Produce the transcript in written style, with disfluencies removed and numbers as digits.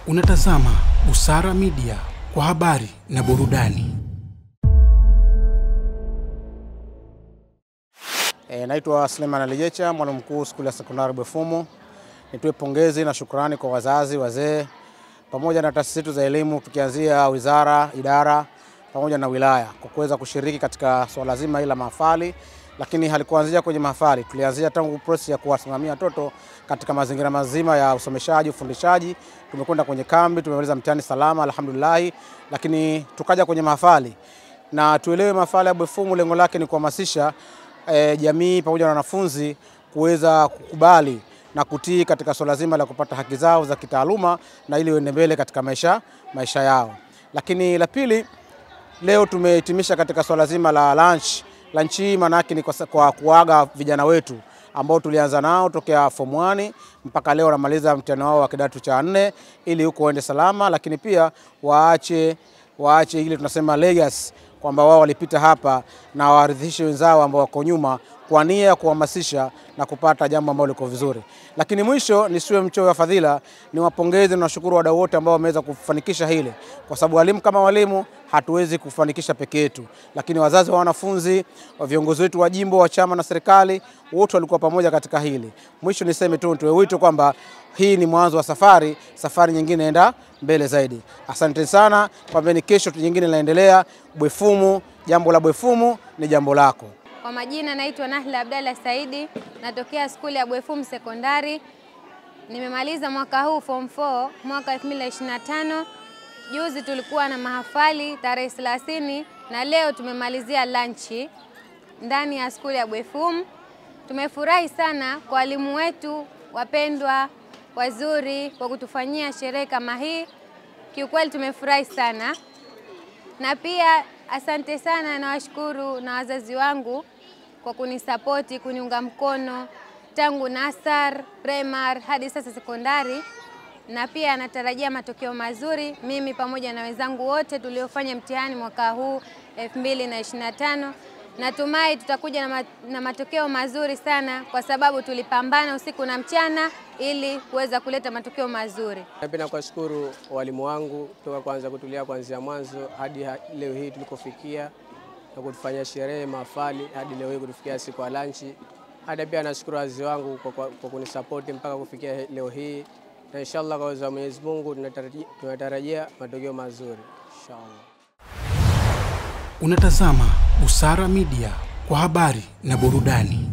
Unatazama Busara Media kwa habari na burudani. Naitwa Suleiman Alijecha, mwalimu mkuu shule ya sekondari Bwefumu. Nitoe pongezi na shukrani kwa wazazi, wazee pamoja na taasisi zetu za elimu, tukianzia wizara, idara pamoja na wilaya kwa kuweza kushiriki katika swala zima hili la mahafali. Lakini halikuanzia kwenye mahafali, tulianzia tangu process ya kuwasimamia watoto katika mazingira mazima ya usomeshaji, ufundishaji. Tumekwenda kwenye kambi, tumemaliza mtihani salama alhamdulillah, lakini tukaja kwenye mahafali. Na tuelewe mahafali ya Bwefumu lengo lake ni kuhamasisha jamii pamoja na wanafunzi kuweza kukubali na kutii katika swala zima la kupata haki zao za kitaaluma na ili waende mbele katika maisha yao. Lakini la pili, leo tumehitimisha katika swala zima la lunch. Lunch hii maana yake ni kwa kuaga vijana wetu ambao tulianza nao tokea form 1 mpaka leo wanamaliza mtihani wao wa kidato cha 4, ili huko waende salama, lakini pia waache ile tunasema legacy kwamba wao walipita hapa na waridhishe wenzao ambao wako nyuma kwa nia ya kuhamasisha na kupata jambo ambalo liko vizuri. Lakini mwisho, nisiwe mchoyo wa fadhila, niwapongeze na nashukuru wadau wote ambao wameweza kufanikisha hili, kwa sababu walimu kama walimu hatuwezi kufanikisha peke yetu, lakini wazazi wa wanafunzi, viongozi wetu wa jimbo, wa chama na serikali, wote walikuwa pamoja katika hili. Mwisho niseme tu, nitoe wito kwamba hii ni mwanzo wa safari, safari nyingine enda mbele zaidi. Asante sana, kwambeni kesho nyingine inaendelea. Bwefumu, jambo la Bwefumu ni jambo lako. Kwa majina naitwa Nahla Abdalla Saidi, natokea skuli ya Bwefumu Sekondari. Nimemaliza mwaka huu form 4 mwaka 2025. Juzi tulikuwa na mahafali tarehe 30 na leo tumemalizia lunch ndani ya skuli ya Bwefumu. Tumefurahi sana kwa walimu wetu wapendwa wazuri kwa kutufanyia sherehe kama hii. Kiukweli tumefurahi sana. Na pia asante sana na washukuru na wazazi wangu kwa kunisapoti, kuniunga mkono tangu nasar, primary hadi sasa sekondari. Na pia natarajia matokeo mazuri mimi pamoja na wenzangu wote tuliofanya mtihani mwaka huu 2025. Natumai tutakuja na matokeo mazuri sana kwa sababu tulipambana usiku na mchana ili kuweza kuleta matokeo mazuri. Napenda kuwashukuru walimu wangu toka kwanza kutulia kuanzia mwanzo hadi leo hii tulikofikia na kutufanyia sherehe mahafali hadi leo hii kutufikia siku ya lunch. Hata pia nashukuru wazazi wangu kwa kunisupport mpaka kufikia leo hii, na inshallah kwa uwezo wa Mwenyezi Mungu tunatarajia matokeo mazuri inshallah. Unatazama Busara Media kwa habari na burudani.